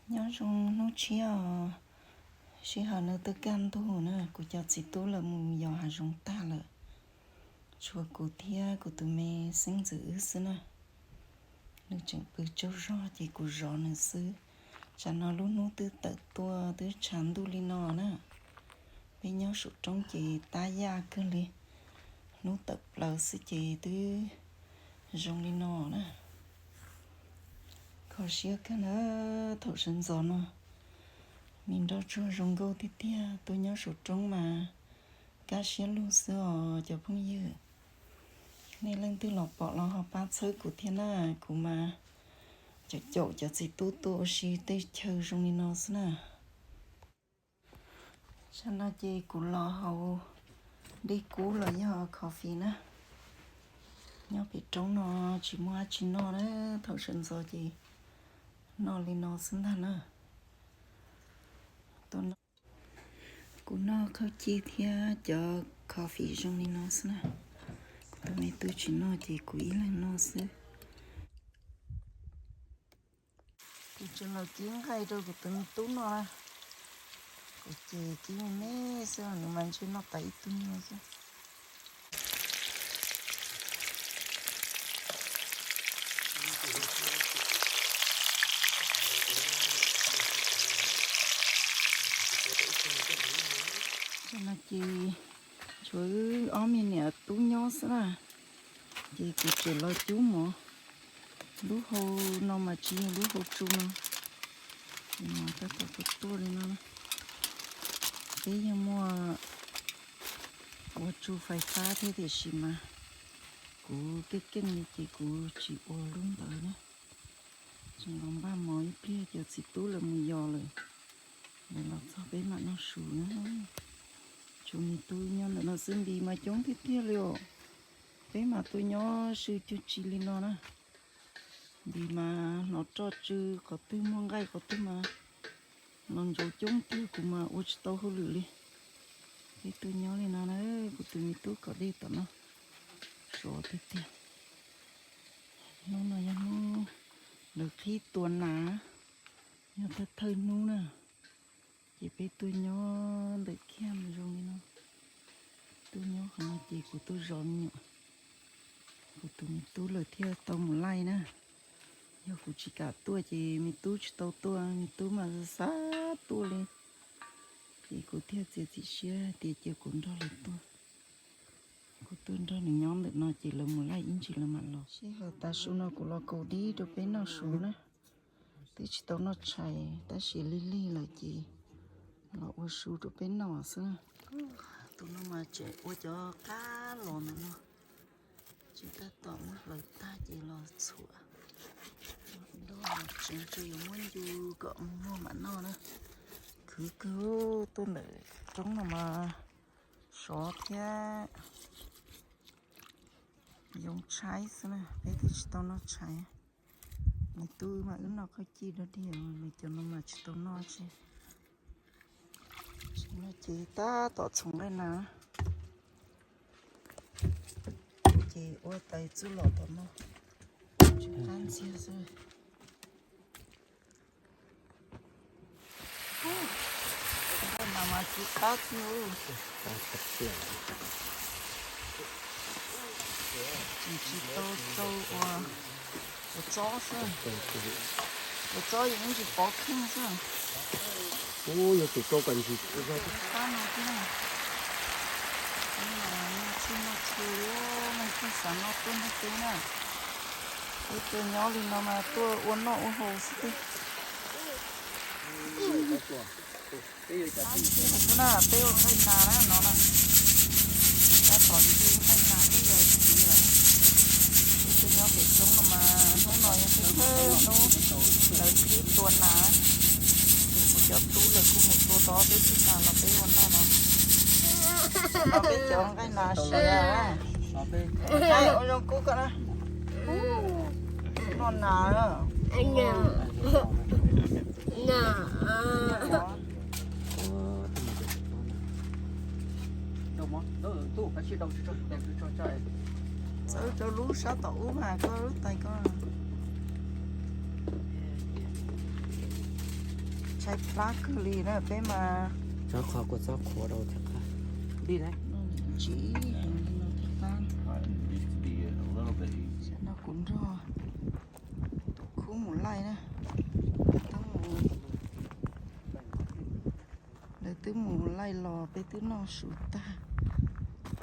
Nyob zoo hnub tshiab os, sij hawm no twb kaj ntug na, kuv cov txiv tub lawv mus yos hav zoov tag lawm. Tshuav kuv thiab kuv tus me xeeb ntxwv wb xwb na. Nws tseem pw tsaug zog ces kuv zov nws xwb. Tsam no lub hnub twb tawm tuaj twb tshav ntuj li no na. Peb nyob saum roob ces tab yaj kawg li. Hnub tawm plaws xwb ces twb zoo li no na. Kho siab kawg na, thaum sawv ntxov no me nroj tsuag zoo nkauj tiag tiag, tuaj nyob saum roob mas kaj siab lug xwb os cov phooj ywg. Nej leej twg los pom los ho pab txhawb kuv thiab na, kuv mas caum caum cov txiv tub tuaj ua si tej chaw zoo li no xwb na. Tsam no ces kuv los haus dej kub los yog coffee na. Nyob pem roob no tsis muaj dab tsi noj na, thaum sawv ntxov ces noj li no xwb ntag na. Kuv noj khaub cij thiab cov coffee zoo li no xwb na. Kuv tus me tub tsis noj ces kuv ib leeg noj xwb. Kuv tseem los kib nqaij rau kuv tus me tub noj na. Kuv ces kib me me xwb, nws mas ntshe noj tas ib tug nyuag xwb. Tam no ces tshuav wb ob me niam tub nyob xwb na, ces kuv tseem los cub mov. Lub hau no mas tsis yog lub hau tsu no, ces mov tab tom tuaj tuaj li no. Peb yog muaj ua tsu fais fab thiab tiam sis mas kuv keej keej li ces kuv tsis ua lub ntawd na. Tseem los npaj mov ib pliag, cov txiv tub lawv mus yos lawm, lawv los txog peb mam noj su na. Tshuav me tub nyob ntawm no xwb, Npis mas coob tiag tiag li os. Peb mas tuaj nyob sw cuag tsi li no na. Npis mas hnov roj tsw qhov twg muaj nqaij qhov twg mas los ntsoov coob tiag, kuv mas ua tsis tau hauj lwm li. Peb tuaj nyob li no na, kuv tus me tub kom dej tom no sov tiag tiag. Hnub no yog hnub lawv qhib tua nas, yog thawj thawj hnub na, ces peb tuaj nyob ntawm kiag mus zoo li no. Tuaj nyob qhov no ces kuv tuaj zov me nyuam. Kuv tus me tub lawv thiaj tau mus laij na. Yog kuv tsis kam tuaj ces me tub tsis tau tuaj, me tub mas xav tuaj li. Ces kuv thiaj txiav txim siab tias cia kuv nrog lawv tuaj. Kuv tuaj nrog nws nyob ntawm no ces lawv mus laij ib ntsis lawv mam los. Sij hawm tav su no kuv los kaus dib rau peb noj su na. Twb tsis tau noj tshais tab sis lig lig lawm ces los ua su rau peb noj xwb. Tus no mas tseem ua cov qab los ntawm no, tsis tab tom muab hlawv tag ces los txhuam. Tseem tseem yuav muab ncu kom muag mam noj na. Khwv kawg, tuaj ntawm roob no mas sov thiab yoo tshaib xwb na, peb twb tsis tau noj tshais. Nws tub mas wb noj khaub cij dog dig, nws cov no mas tsis tau noj tsi. Ces tab tom txhoov nqaij nas, ces ua tais txuj lom tom no, tsis qab ntxiag xwb. Nqaij nas mas tsis qab xwb. Tseem tsis tau rau ua, ua tsob xwb. Ua tsob yeej ib ntsis pov kheej xwb. Ub, yog tus rau kom ntsis. Qab no thiab. Tsis noj tshua li, leej twg xav noj tuaj nrog peb na. Peb tuaj nyob li no mas tuaj ua noj ua haus xwb tiag. Xwb na, peb ua nqaij nas na no na. Tab tom nce nqaij nas twb yog txiv lawm. Peb tuaj nyob pem roob no mas hnub no yog thawj thawj hnub lawv qhib tua nas. Ces kuv cov tub lawv kuj mus tua tau peb tug nas los peb ua noj no. Tam no peb cov nqaij nas siav na. Ua zoo kub koj na. Noj nas. Txawb rau lub sab tom ub mas koj lub tais koj. Ntshai plab kawg li na peb mas. Tsob qhov kua txob qhuav rau thiab qab. Li na. Tsis heev li no thiab qab. Saum no kuv nrog tus khub mus laij na. Lawv twb mus laij los peb twb noj su tag,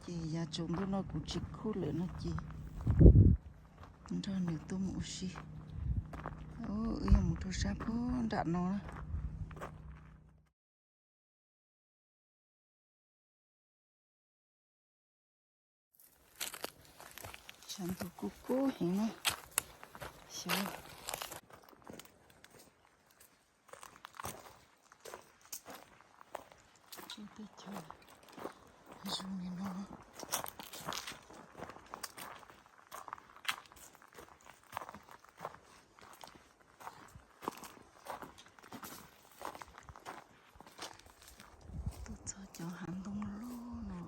ces yav tsaus ntuj no kuv tsis khub lawm no ces nrog nws tuaj mus ua si. Wb yuav mus rau sab puag nram no na. Tshav ntuj kub kub heev na. Xyov teb chaws zoo li no. Tuaj txog cov hav ntoo loj no,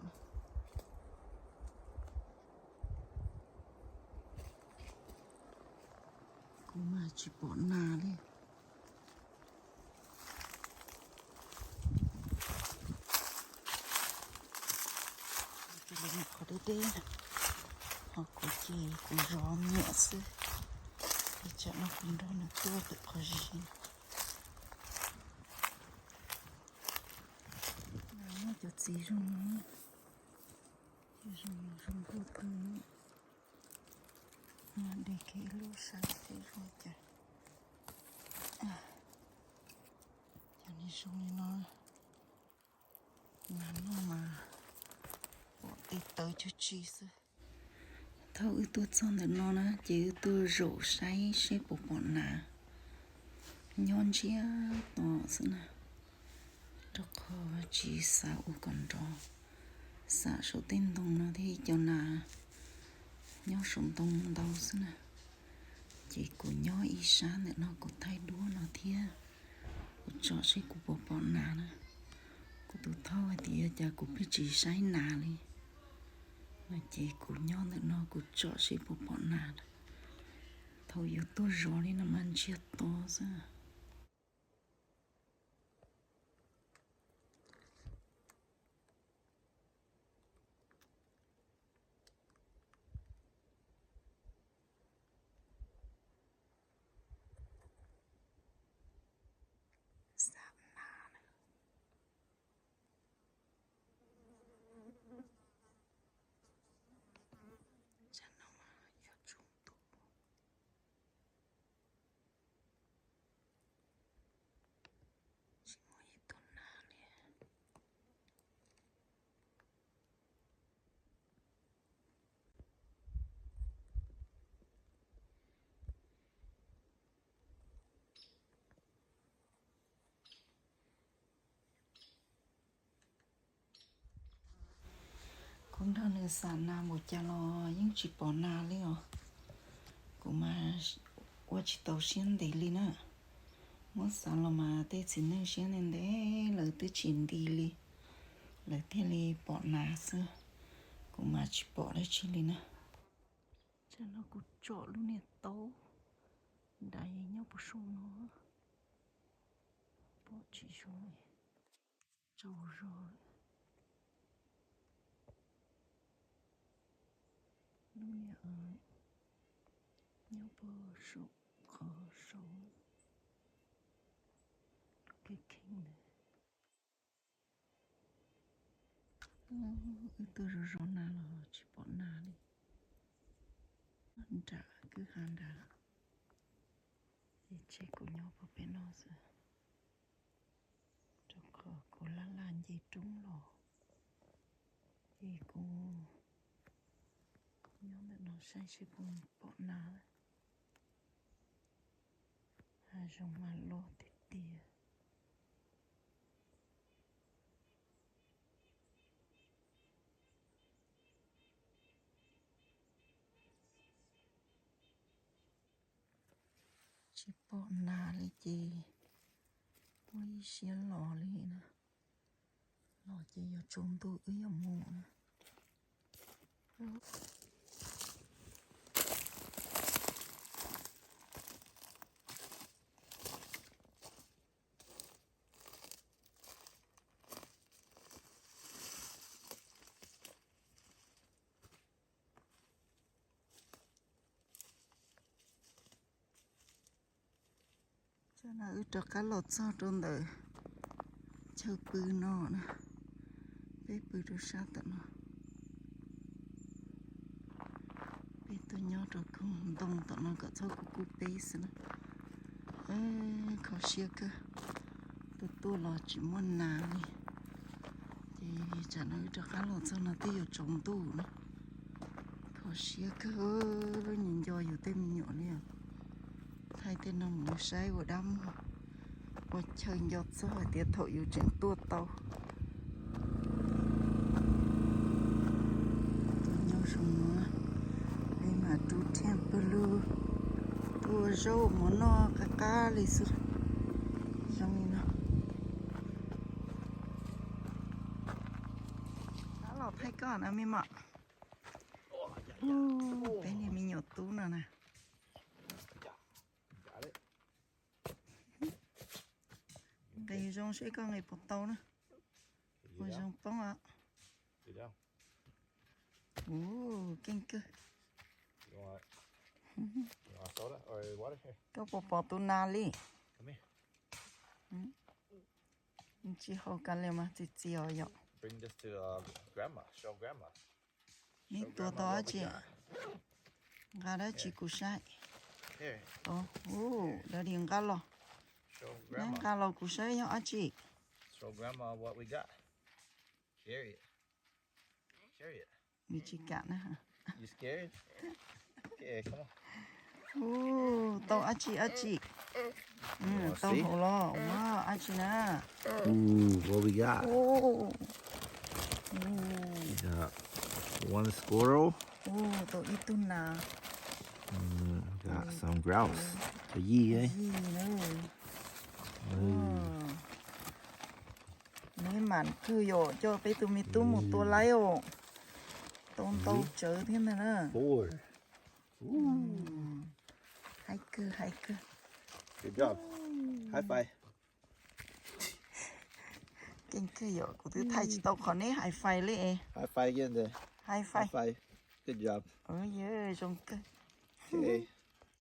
kuv mas tsis pom nas li. Qhov deb deb, ho kuv ces kuv zov nyiam xwb, es tsam no kuv nrog nws tuaj lwm qhov zis. Muaj cov txiv zoo, zoo zoo nkauj kawg. De kiag ib lub saib seb zoo cas. Cov niag zoo li no, nas noj mas pom tes taw cag tsi xwb. Thaum wb tuaj txog ntawm no na ces wb tuaj zaum saib seb puas pom nas. Nyob ntsiag to xwb na, rau qhov tsis xav ua kom nrov, xam saum tej ntoo no thiab ib co nas nyob saum ntoo ntau xwb na. Ces kuv nyob ib sab ntawm no kuv thaij duab no thiab, kuv tsom seb kuv puas pom nas na. Kuv tus thauj hais tias cas kuv pheej tsis saib nas li no, ces kuv nyob ntawm no kuv tsom seb puas pom nas na. Thaum yuav tuaj zov li no mas ntsiag to xwb. Xam nas na. Tsam no mas yuav tsaus ntuj, tsis muaj ib tug nas li. Kuv nrog nws xam nas npaum cas los yeej tsis pom nas li os. Kuv mas ua tsis tau siab ntev li na. Muab xav los mas tej txiv neej siab ntev ntev lawv twb tsis nti li, lawv thiaj li pom nas xwb. Kuv mas tsis pom dab tsi li na. Tsam no kuv tsom lub niag taub dais nyob puag saum no, pom tsis zoo, tsaus zog. Lub niag nyob puag saum qhov saud, lub kev kheej ntawd. Wb tuaj zov zov nas los tsis pom nas li. Nram kwj ha nrad, ces tseg kuv nyob puag pem no xwb, rau qhov kuv laj laj nce roob los, ces kuv nyob ntawm no saib seb puas pom nas. Hav zoov mas loj tiag tiag. Tsis pom nas li ces muaj ib siab los li na, los ces yuav tsaus ntuj wb yuav mus na. Tam no wb rov qab los txog rau ntawm chaw pw no na. Peb pw rau sab tom no. Peb tuaj nyob rau koog ntoo tom no kom txhob kub kub peb xwb na. Kho siab kawg, tuaj tuaj los tsis muaj nas li. Ces tsam no wb rov qab los txog no twb yuav tsaus ntuj na. Kho siab kawg, nco nco yus tej me nyuam li os. Thaij tej no mus saib ua dab muag, ua chaw nco txog hais tias thaum yus tseem tuaj tau. Tuaj nyob zoo no, peb mas rub rhiaj pawg lug, tua zaub mov noj qab qab li xwb. Zoo li no. Rov los thaij koj no me mom. Peb niag me nyuam tub no na. Nqis zoo seb koj nqis puas tau na. Puas zoo poob os. Ua, keej kawg. Koj puas pom tus nas li? Tsis haus kas li mas txiv txiv os yom. Neb tua tau dab tsi? Nqa dab tsi kuv saib. Daddy nqa los. Neb nqa los kuv saib yog dab tsi. Nws tsis kam na. Ua, tau dab tsi dab tsi? Tau hauv los ua dab tsi na? Ua, tau ib tug nas. Cov yij na. Neb mam kawg yom, coj peb tus me tub mus tua laib os. Tau ntau tsawv thiab ntag na. Hais kawg, hais kawg. Keej kawg yom, kuv twb thaij tsis tau qhov neb hais fais li es. Hais fais. Zoo kawg.